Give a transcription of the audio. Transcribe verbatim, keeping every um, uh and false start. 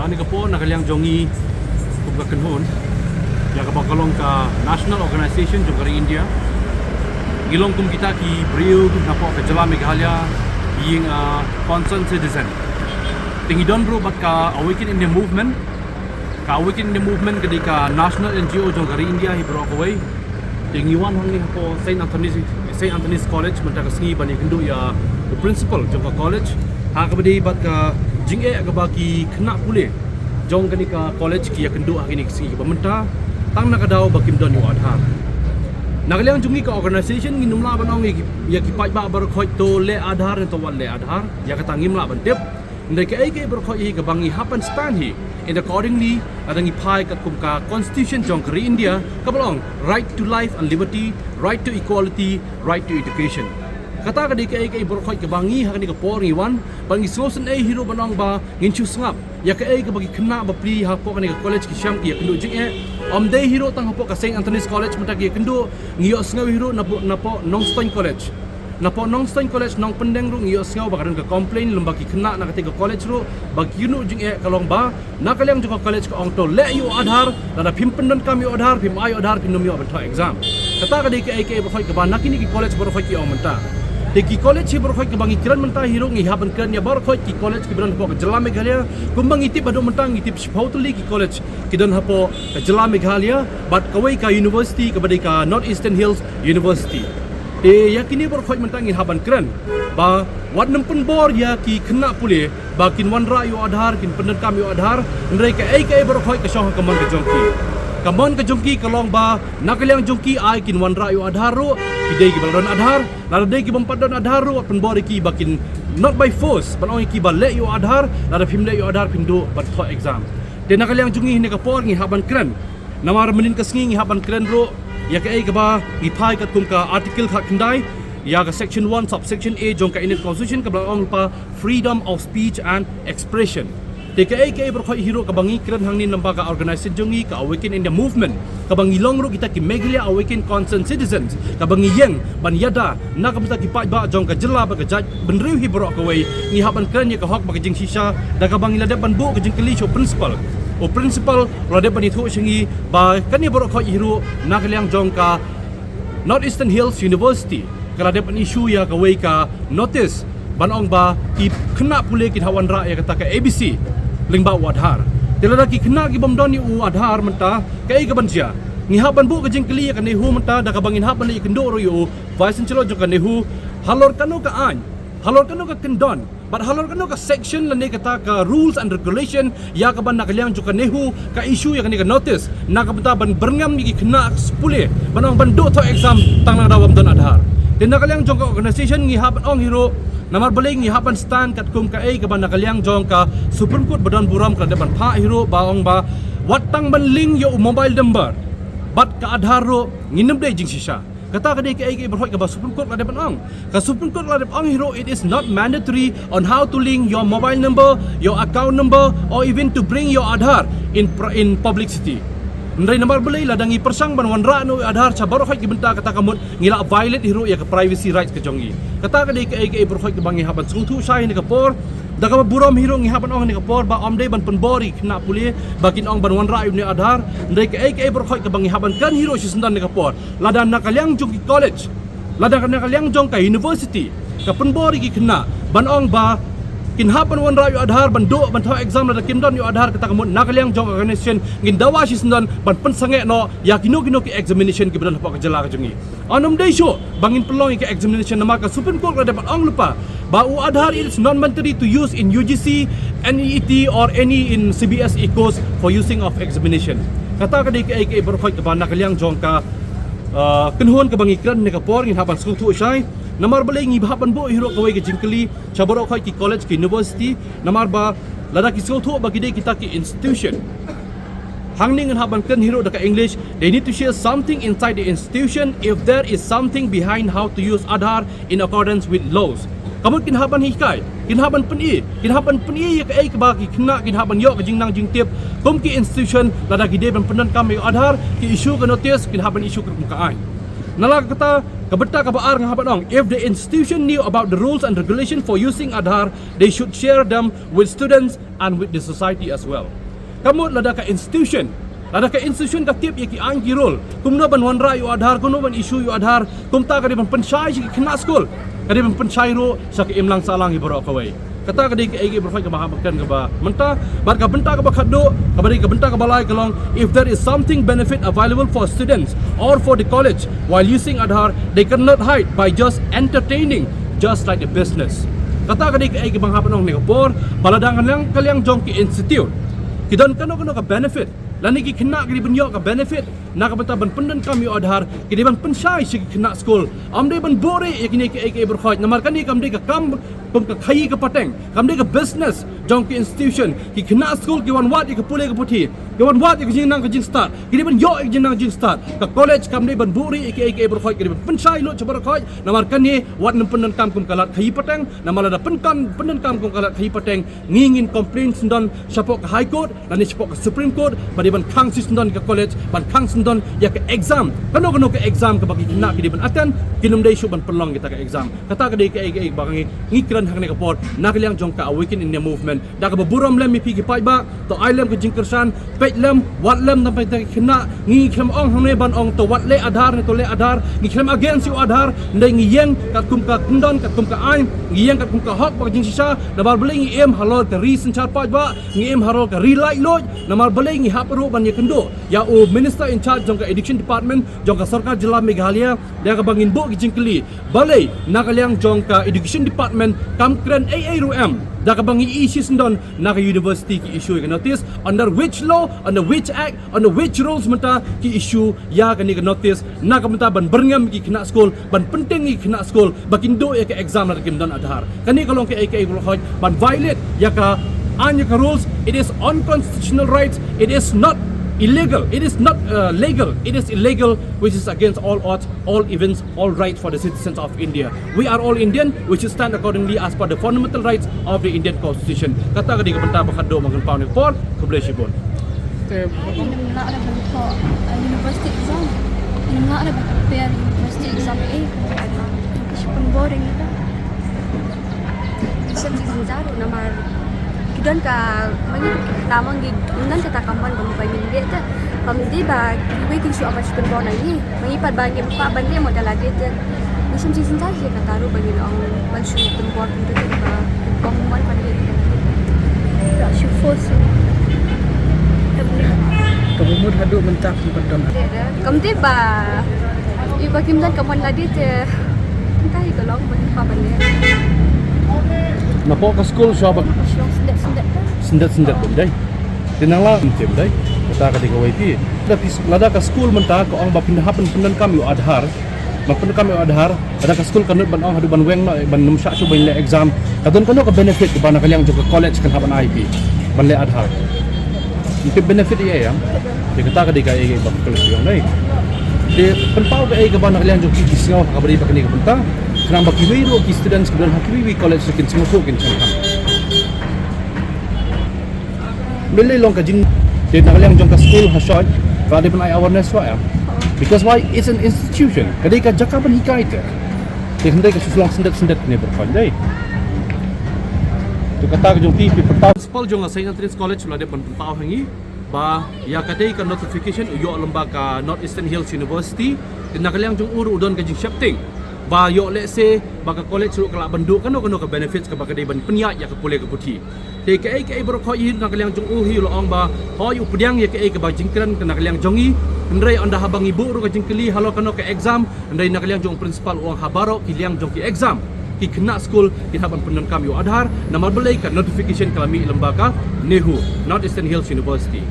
Ha kane ka por na ka liang jong ngi kum ka kynhun ïa kaba ka long ka national organization jong ka ri India, ngi long kum kita ki briew napoh ka jylla Meghalaya, being a concerned citizen. Te ngi don ruh bad ka Awaken India Movement. Ka Awaken India Movement ka dei ka national N G O jong ka ri India hi baroh kawei. Te ngi wan hangne hapoh Saint Anthony's, Saint Anthony's College mynta ka sngi ban ïakynduh ïa u principal jong ka college ha kaba dei bad ka jingeh kaba ki khynnah pule jong kane ka college ki ïakynduh ha kine ki sngi kiba mynta, tang na ka daw ba kim don ïa u Aadhaar. Na ka liang jong ngi ka organization ngim lah ban ong ïa ki, ïa ki paidbah baroh khoit to leh Aadhaar ne to wat leh Aadhaar, ïa kata ngim lah ban tip. Hynrei kaei kaei baroh khoit hi kaba ngi hap ban stand hi, and accordingly lada ngi phai katkum ka constitution jong ka ri India kaba long right to life and liberty, right to equality, right to education. Kata ka dei kaei kaei baroh khoit kaba ngi ha kane ka por ngi wan ban ngi sngewsynei hi ruh ban ong ba ngin shu sngap ïa kaei kaba ki khynnah bapli hapoh kane ka college ki sham ki ïakynduh jingeh. Ym dei hi ruh tang hapoh ka Saint Anthony's College mynta ki ïakynduh, ngi ïohsngew hi ruh napoh, napoh Nongstoiñ College. Napoh Nongstoiñ College Nongpyndeng ruh ngi ïohsngew ba ka don ka complain lyngba ki khynnah na katei ka college ruh ba ki ïakynduh jingeh ka long ba na ka liang jong ka college ka ong to leh ïa u Aadhaar, lada phim pyndonkam ïa u Aadhaar, phim ai u Aadhaar, phim nym ïoh ban thoh exam. Kata ka dei kaei kaei baroh khoit kaba na kine ki college baroh khoit ki ong mynta. Te ki college hi baroh khoit kaba ngi kren mynta hi ruh ngi hap ban kren ïa baroh khoit ki college kiba don hapoh ka jylla Meghalaya. Kumba ngi tip haduh mynta ngi tip shiphew tylli ki college ki don hapoh ka jylla Meghalaya bad kawei ka university kaba dei ka North Eastern Hills University. Te ïa kine baroh khoit mynta ngi hap ban kren ba wat nym pynbor ïa ki khynnah pule ba kin wanrah ïa u Aadhaar, kin pyndonkam ïa u Aadhaar, hynrei kaei kaei baroh khoit ka shong ha ka mon ka jong ki. Ka mon ka jong ki ka long ba na ka liang jong ki ai kin wanrah ïa u Aadhaar ruh, ki dei kiba la don Aadhaar, lada dei ki bym pat don Aadhaar ruh wat pynbor ïa ki ba kin, not by force ban ong ïa ki ba leh ïa u Aadhaar, lada phim leh ïa u Aadhaar phim duh ban thoh exam. Te na ka liang jong ngi ha kane ka por ngi hap ban kren. Namar mynnin ka sngi ngi hap ban kren ruh ïa kaei kaba ngi phai katkum ka article khatkhyndai ïa ka section one subsection A jong ka Indian Constitution kaba la ong ba freedom of speech and expression. Te kaei kaei baroh khoit hi ruh kaba ngi kren hangne namar ba ka organization jong ngi ka Awaken India Movement kaba ngi long ruh kita ki Meghalaya Awaken Concerned Citizens kaba ngi ïeng ban ïada na ka bynta ki paidbah jong ka jylla bad ka jaitbynriew hi baroh kawei, ngi hap ban kren ïa ka hok bad ka jingshisha da kaba ngi la dep ban buh ka jingkylli sha u principal. U principal u la dep ban ïathuh sha ngi ba kane baroh khoit hi ruh na ka liang jong ka North Eastern Hills University ka la dep ban issue ïa kawei ka notice ban ong ba ki khynnah pule kin hap wanrah ïa kata ka A B C lyngba u Aadhaar. Te lada ki khynnah ki bym don ïa u Aadhaar mynta kaei kaban jia? Ngi hap ban buh ka jingkylli ïa ka NEHU mynta da kaba ngin hap ban leit ïakynduh ruh ïa u Vice Chancellor jong ka NEHU halor kano ka aiñ, halor kano ka kyndon bad halor kano ka section lane kata ka rules and regulation ïa kaba na ka liang jong ka NEHU ka issue ïa kane ka notice na ka bynta ban byrngem ïa ki khynnah pule ban ong ban duh thoh exam tang na ka daw bym don Aadhaar. Te na ka liang jong ka organization ngi hap ban ong hi ruh namar balei ngi hap ban stand katkum kaei kaba na ka liang jong ka Supreme Court ba don burom ka la dep ban phah hi ruh ba ong ba wat tang ban link ïa u mobile number bad ka Aadhaar ruh ngin nym dei jingshisha. Kata ka dei kaei kaei baroh khoit kaba Supreme Court la dep ban ong. Ka Supreme Court la dep ong hi ruh it is not mandatory on how to link your mobile number, your account number, or even to bring your Aadhaar in pr- in publicity. Hynrei namar balei lada ngi pyrshang ban wanrah noh u Aadhaar sha baroh khoit ki bynta kata ka mut ngi la violate hi ruh ïa ka privacy rights ka jong ngi. Kata ka dei kaei kaei baroh khoit kaba ngi hap ban sngewthuh shai ha kane ka por. Da kaba burom hi ruh ngi hap ban ong ha kane ka por ba ym dei ban pynbor ïa ki khynnah pule ba kin ong ban wanrah ïa une u Aadhaar. Hynrei kaei kaei baroh khoit kaba ngi hap ban kren hi ruh shisyndon ha kane ka por. Lada na ka liang jong ki college, lada na ka liang jong ka university ka pynbor ïa ki khynnah ban ong ba kin hap ban wanrah ïa u Aadhaar ban duh ban thoh exam lada kim don ïa u Aadhaar kata ka mut na ka liang jong ka organization ngin dawa shisyndon ban pynsangeh noh ïa kino kino ki examination kiba don hapoh ka jylla ka jong ngi. Ym dei shuh ba ngin pynlong ïa ka examination namar ka Supreme Court ka la dep ban ong lypa ba u Aadhaar is not mandatory to use in U G C, N E E T or any in C B S E course for using of examination. Kata ka dei kaei kaei baroh khoit kaba na ka liang jong ka, uh, kynhun kaba ngi kren ha kane ka por ngin hap ban sngewthuh shai. Namar balei ngi hap ban buh hi ruh kawei ka jingkylli sha baroh khoit ki college ki university namar ba lada ki sngewthuh ba ki dei kita ki institution. Hangne ngin hap ban kren hi ruh da ka English, they need to share something inside the institution if there is something behind how to use Aadhaar in accordance with laws. Ka mut kin hap ban hikai, kin hap ban pyni, kin hap ban pyni ïa kaei kaba ki khynnah kin hap ban ïoh ka jingnang jingtip kum ki institution lada ki dei ban pyndonkam ïa u Aadhaar, ki issue ka notice, kin hap ban issue ka rukom ka aiñ. Na la kata ka bynta kaba ar nga hap ban ong, if the institution knew about the rules and regulation for using Aadhaar, they should share them with students and with the society as well. Ka mut lada ka institution, lada ka institution ka tip ïa ki aiñ ki rule, kumno ban wanrah ïa u Aadhaar, kumno ban issue ïa u Aadhaar, kumta ka dei ban pynshai sha ki khynnah skul, ka dei ban pynshai ruh sha ka imlang sahlang hi baroh kawei. Kata ka dei kaei kaei baroh kaba hap ban kren kaba mynta. Bad ka bynta kaba khatduh, kaba dei ka bynta kaba lai ka long, if there is something benefit available for students or for the college while using Aadhaar, they cannot hide by just entertaining, just like a business. Kata ka dei kaei kaba nga hap ban ong ha kane ka por, ba lada na ka liang ka liang jong ki institute ki don kano kano ka benefit, lane ki khynnah ki dei ban ïoh ka benefit na ka bynta ban pyndonkam ïa u Aadhaar, ki dei ban pynshai sha ki khynnah skul. Ym dei ban buhrieh ïa kine kaei kaei baroh, namar kane kam dei ka kam kum ka khaïi ka pateng, kam dei ka business jong ki institution. Ki khynnah skul ki wan wad ïa ka pule ka puthi, ki wan wad ïa ka jingnang ka jingstad, ki dei ban ïoh ïa ka jingnang jingstad. Ka college kam dei ban buhrieh ïa kaei kaei baroh, ki dei ban pynshai lut sha baroh. Namar kane wat nym pyndonkam kum ka lad khaïi pateng, namar lada pynkan pyndonkam kum ka lad khaïi pateng, ngi ngin complain syndon shapoh ka High Court, lane shapoh ka Supreme Court, ba dei ban khang shisyndon ïa ka college, ban khang syndon ïa ka exam. Kano kano ka exam kaba ki khynnah ki dei ban attend, kin ym dei shuh ban pynlong kita ka exam. Kata ka dei kaei kaei ba ngi, ngi kren ha kane ka por na ka liang jong ka Awaken India Movement. Da kaba burom lem ïa phi ki paidbah, to ai lem ka jingkyrshan, peit lem, wad lem na ka bynta ki khynnah. Ngi khlem ong hangne ban ong to wat leh Aadhaar ne to leh Aadhaar, ngi khlem against ïa u Aadhaar, hynrei ngi ïeng katkum ka kyndon, katkum ka aiñ, ngi ïeng katkum ka hok bad ka jingshisha. Namar balei ngi im halor ka ri synshar paidbah, ngi im halor ka ri laitluid, namar balei ngi hap ruh ban ïakynduh ïa u Minister in charge jong ka Education Department jong ka Sorkar Jylla Meghalaya, da kaba ngin buh ki jingkylli, balei na ka liang jong ka Education Department kam kren ei ei ruh em, da kaba ngi ïohi shisyndon na ka university ki issue ïa ka notice, under which law, under which act, under which rules mynta ki issue ïa kane ka notice, na ka bynta ban byrngem ki khynnah skul, ban pyntieng ki khynnah skul ba kin duh ïa ka exam lada kim don Aadhaar. Kane ka long kaei kaei baroh, ban violate ïa ka aiñ ïa ka rules. It is unconstitutional rights. It is not illegal. It is not uh, legal. It is illegal, which is against all odds, all events, all rights for the citizens of India. We are all Indian. We should stand accordingly as per the fundamental rights of the Indian Constitution. Kata ka dei ka bynta ba khatduh ba ngan pynpaw ha kane ka por. Khublei shibun. Te, ngim lah da ban thoh, uh, university exam. Ngim lah da ban prepare university exam. Eh, ka shi pynbor ïa ngi ta. Shem shi jynjar ruh namar ki don ka, ma ngi, namar ngi don kata ka mon ba ngin leh te. Kam dei ba kiwei kin shu ap ban shu pynbor na ngi. Ma ngi pat ba ngim kwah ban leh mo da lade te. Ngi shem shi jynjar hi, kata ruh ba ngin ong ban shu pynbor kumta te ba ong mon ban leh te. Shu force. Ka bym mut haduh mynta kum pat don. Kam dei ba i ba kim don ka mon lade te. Mynta hi ka long ba ngim kwah ban leh. Napoh ka skul shuwa ba. Shuwa syndet syndet te. Syndet syndet bym dei. Te nang la ym dei. Kata ka dei kawei te. Lada phi, lada ka skul mynta ka ong ba phin hap ban pyndonkam ïa u Aadhaar. Ban pyndonkam ïa u Aadhaar, lada ka skul ka nud ban ong haduh ban weng noh, ban ym shah shuh ban leh exam. Ka don kano ka benefit kaba na ka liang jong ka college kan hap ban ai phi ban leh Aadhaar? Ym tip benefit ïa ei em. Te kata ka dei kaei kaba ka college ka ong dei. Te pynpaw kaei kaba na ka liang jong ki ki sngew ha kaba dei ba kane ka bynta. Khnang ba kiwei ruh ki students kiba don ha kiwei kiwei college kin sngewthuh kin shang khang. Balei long ka jing, te na ka liang jong ka skul ha shoi, ka dei ban ai awareness wa em. Because why? It's an institution. Ka dei ka jaka ban hikai te. Te hynrei ka shu long syndet syndet kane baroh dei. Te kata ka jong phi, phi pynpaw. Principal jong ka Saint Anthony's College u la dep ban pynpaw ha ngi ba ïa ka dei ka notification u ïoh lyngba ka North Eastern Hills University. Te na ka liang jong u ruh u don ka jingsheptieng ba ïoh lehse ba ka college ruh ka lah ban duh kano kano ka benefits kaba ka dei ban pynïaid ïa ka pule ka puthi. Te kaei kaei baroh hi na ka liang jong u hi u la ong ba hooid u pdiang ïa kaei kaba jingkren ka na ka liang jong ngi. Hynrei ynda haba ngi buh ruh ka jingkylli halor kano ka exam, hynrei na ka liang jong u principal u ong ha baroh ki liang jong ki exam ki khynnah skul kin hap ban pyndonkam ïa u Aadhaar, namar balei ka notification ka la mih lyngba ka NEHU, North Eastern Hills University.